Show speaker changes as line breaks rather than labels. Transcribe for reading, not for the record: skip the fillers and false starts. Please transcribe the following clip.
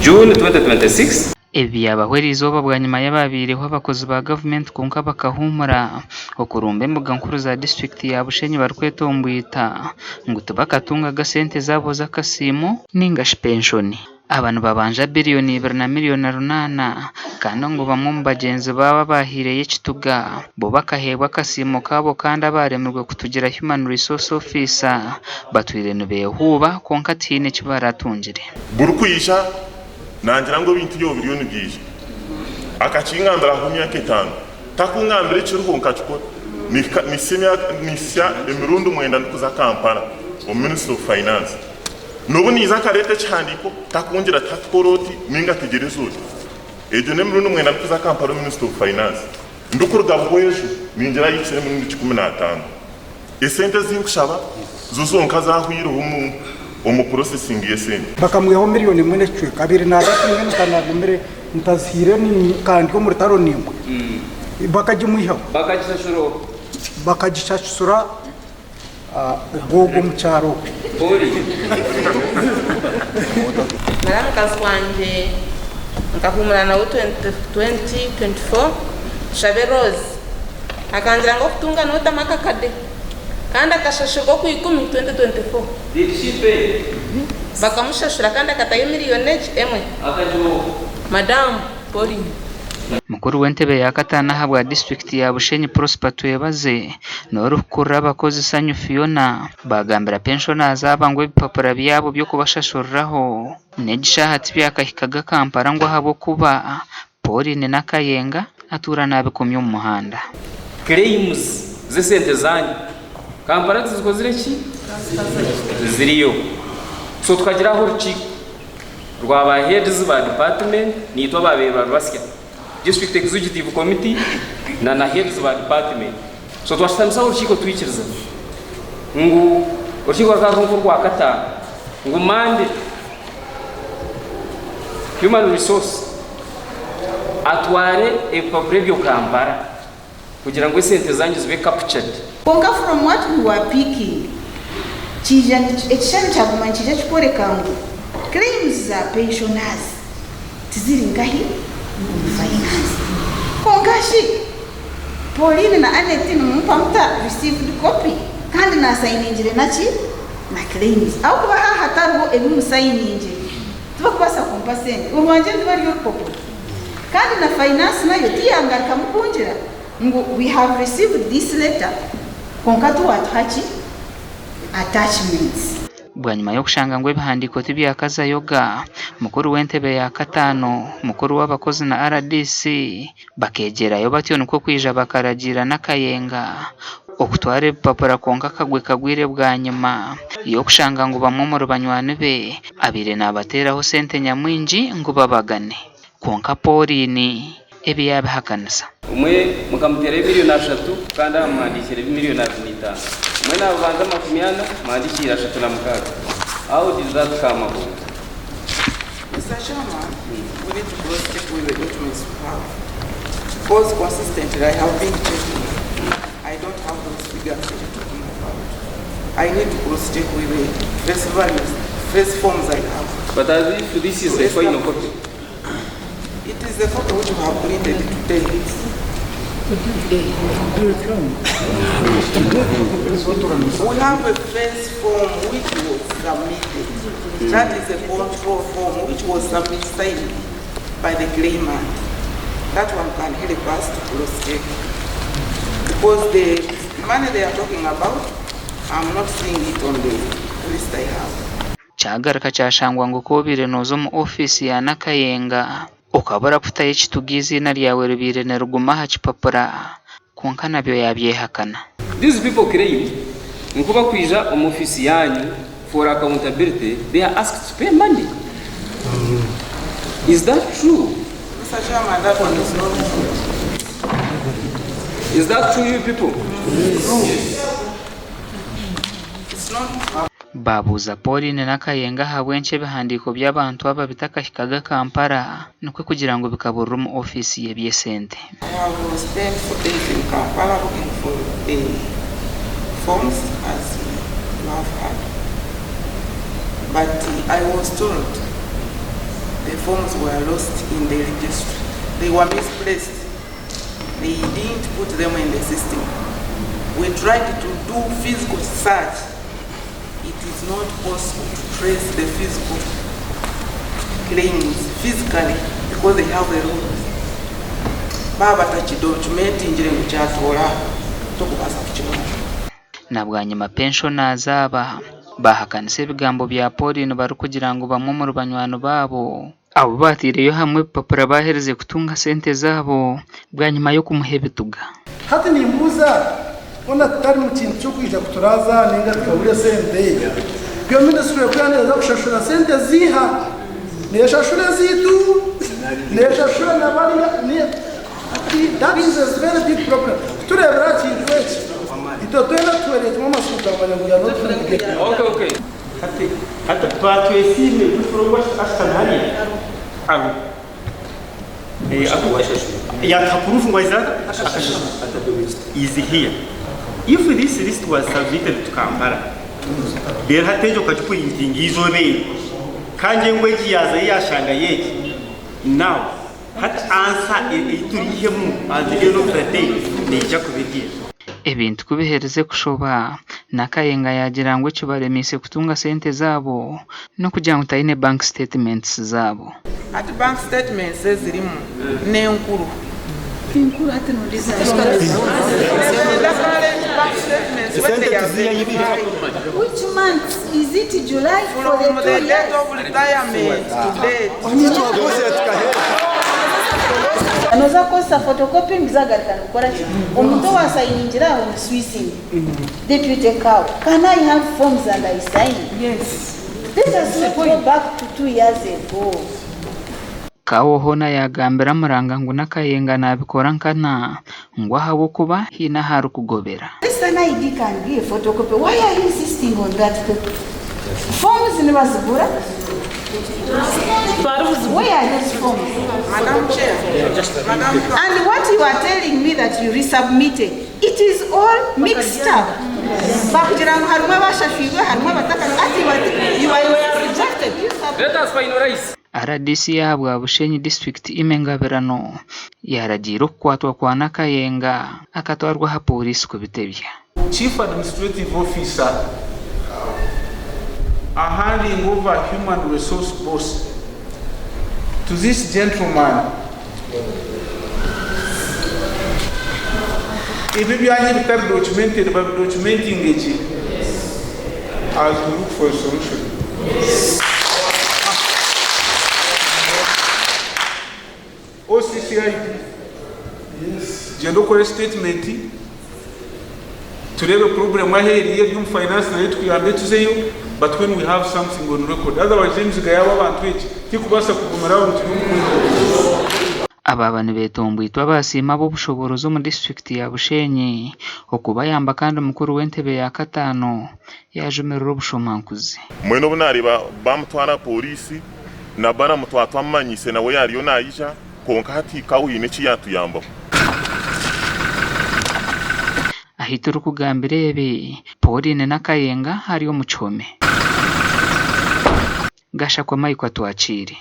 June 2026.
Ebi byabaho eriizooba bwanyima y'abaabaireho abakozi ba gavumenti kwonka bakahuumura okurumba embuga nkuru za disiturikiti ya Bushenyi barikwetomboita ngu tibakatungaga sente zaabo z'akasiimo ningashi penshoni. Aba nibabanja biriyoni ibiri na miriyoni runaana kandi ngu bamwe omu bagyenzi baabo abaahaireyo ekituga bo bakaheebwa akasiimo kaabo kandi abaaremirwe kutugira Human Resource Officer batwire nibeehuuba kwonka tihaine eki baratungire.
Burikwija Nangira ngu ebintu byawe biriyo nibyija. Akakingambira aho emyaka etano. Takungambira ekiriho nkakikora. Nihika nihitsya emyaka nihitsya emirundi mwenda ndikuza Kampala omu Ministry of Finance. Nobu niiza nkareeta ekihandiiko takungira ati hati kora oti ninga tegyereza oti. Egyo n'emirundi mwenda ndikuza Kampala omu Ministry of Finance. Ndikuruga Buhweju ningira ahikire emirundi kikumi n'ataano. Esente ezi nkushaba zo zonka zahwireho omu omu processing y'esente.
Bakamwihaho miriyoni emwe n'ekicweka, abiri n'ashatu mbwenu ka naagumire ntazihaire kandi omu rutaro naimwe, bakagimwihaho.
Bakagishashura oha?
Bakagishashura ogwo omu kyaro okwo.
Pauline.
Nari mukazi wangye nkahuumura nawe 2024 Tushabe Rose. Akangira ngu okutunga notamu akakade kandi akashashurwa Okwikumi 2024.
Did she pay?
Bakamushashura kandi akatayo miriyoni egi emwe.
Akagiha oha?
Madamu Pauline.
Mukuru w'entebe ya kataano ahabwa disiturikiti ya Bushenyi Prosper Twebaze n'orikukurira abakozi Sanyu Fiona baagambira penshonaazi aba ngu ebipapura byabo by'okubashashuriraho n'egi shaaha tibyakahikaga Kampala ngu ahabw'okuba Pauline Nakayenga atuura naabikomya omu muhanda.
Claims z'esente zaanyu Kampala tizikozire ki? Tiziriyo. So tukagira aho orukiiko rwa ba heads ba department naitwe abaabaire bari basya, District Executive Committee na na heads ba department. So twashutamisaho orukiiko twikiriza ngu orukiiko rukaba ruri nk'orwakataano ngu Monday Human Resource atware ebipapura ebyo Kampala kugira ngu esente zanyu zibe captured.
Kwonka from what we were picking, kiija ekishushani kyaguma nikiija kikworeka ngu claims za pensioners tiziri nkahi omu finance. Kwonka shi Pauline na Annet nimumpa muta received copy kandi nasayiningire naki? Na claims. Ahabw'okuba haaba hatariho ebi musayiningire tibakubaasa kumpa sente. Orwangye niruba ruri orupapura. Kandi na finance nayo tiyangarukamu kungira ngu we have received this letter kwonka tiwatuha ki? Attachments.
Bwanyima y'okushanga ngu ebihandiiko tibyakazayoga, mukuru w'entebe ya kataano, mukuru w'abakozi na rdc bakeegyerayo batyo nikwo kwija bakaragiira Nakayenga okutwara ebipapura kwonka akagwe kagwire bwanyima y'okushanga ngu bamwe omuri banywani be abaire naabateeraho sente nyamwingi ngu babagane. Kwonka Pauline ebi yaabihakanisa.
Omwe mukamuteeraho miriyoni ashatu kandi aha muhandiikire miriyoni 25. Omwe naabubanza 40, muhandiikiire 36. How did that come about?
Mister Chairman, we need to cross check with the documents we have because consistently I have been checking. I don't have those figures that you're talking about. I need to cross check with the face values, face forms I have.
But as if this is the final copy.
It is the copy which you have printed today. We have a face form which was submitted. That is a control form which was submitted signed by the claimant. That one can help us to cross check. Because the money they are talking about, I'm not seeing it on the list I have.
Kyagaruka kyashangwa ngu ku obaire nooza omu ofiisi ya Nakayenga okabura kutayo ekituga eiziina ryawe ribaire niriguma aha kipapura kwonka nabyo yaabyehakana.
These people claim ngu ku bakwija omu ofiisi yaanyu for accountability they are asked to pay money. Is that true?
Mister Chairman, that one is not true.
Is that true you people?
It's not true.
Baabuuza Pauline Nakayenga ahabw'enki ebihandiiko by'abantu aba bitakahikaga Kampala nikwo kugira ngu bikaburira omu ofiisi y'eby'esente.
I have spent for days in Kampala looking for the forms as you have heard but I was told the forms were lost in the registry. They were misplaced. They didn't put them in the system. We tried to do physical search. It is not possible to trace the physical claims physically because they have a rule. Baaba batakidocumentingire ngu kyatoora tokubaasa kukibona.
Na bwanyima penshonaazi aba baahakanisa ebigambo bya Pauline barikugira ngu bamwe omuri banywani baabo abu baataireyo hamwe ebipapura baaherize kutunga sente zaabo bwanyima y'okumuha ebituga.
Hati nimbuuza, hoona tutari mu kintu ky'okwija kuturaaza nainga tukabura esente, yo minisitule ku yaaba neeza kushashura sente ziiha? Neeshashura ezaitu? Neeshashura na bariya? Hati that is a very big problem. Kutureebera aha kintu eki, itwe twena tuhwereire kimwe amatsiko twamanya ngu we are not going to get it.
Okay, okay.
Hati hati twatwesiime Jufuro ogu ashutami hariya ariho. Yatuha proof ngu aizire ata? Akashashura. Is here. If this list was submitted to Kampala, reero hati egyo okagiprintinga eizooba eri, kandi ngu egi yaazayo yaashangayo egi, now Hati ansa ei turiihemu at the end of the day neija kuba eri egi.
Ebintu ku biherize kushoba, Nakayenga yaagira ngu ekibaremiise kutunga sente zaabo n'okugira ngu taine bank statements zaabo.
Hati bank statements ezirimu n'enkuru.
Which month is it July for the
From
two
the date
years?
of retirement to date.
Noza kukozesa photocopy mbizagaruka nikukora ki? Omuntu owasayiningira aho ni Swisin deputy cow. Can I have forms and I sign?
Yes.
Let us not go back to 2 years ago.
Kawo hoona yaagambira Muranga ngu Nakayenga naabikora nkana ngu ahabw'okuba haine ahu arikugobera.
This an ID can be a photocopy why are you insisting on that paper? Forms nibazigura? Where are those forms?
Madam Chair, Madam
And what you are telling me that you resubmitted, it is all mixed up. Bakugira ngu harimu abashashwirwe harimu abataka ati you are, you are rejected. You submit.
Let us finalize.
Rdc y'ahabwa Bushenyi disiturikiti Imma Engabirano yaaragiira okukwatwa kwa Nakayenga akatwarwa aha pooriisi kubitebya.
Chief Administrative Officer a handing over human resource boss to this gentleman. Ebi ebyanyu ebitari documented babidocumentinge gye as we look for a solution. OCCID, gyenda okore statement tureebe problem ahu eri eri omu finance nayo tukuyambe tuzeyo but when we have something on record otherwise emiziga yaaba abantu egi tikubaasa kugumira aho ngu turi omu
Abaaba nibetomboitwa abaasiima ab'obushoboorozi omu disiturikiti ya Bushenyi okubayamba kandi mukuru w'entebe ya kataano yaajumirira obushomankuzi.
Mbwenu obu naareeba baamutwara aha pooriisi, na Balamu twaba twamumanyiise nawe yaariyo naija, kwonka hati ka haine eki yaatuyambaho.
Ahi turikugambira ebi, Pauline Nakayenga ari omu kihome. Gashakwa Michael Atwakiire.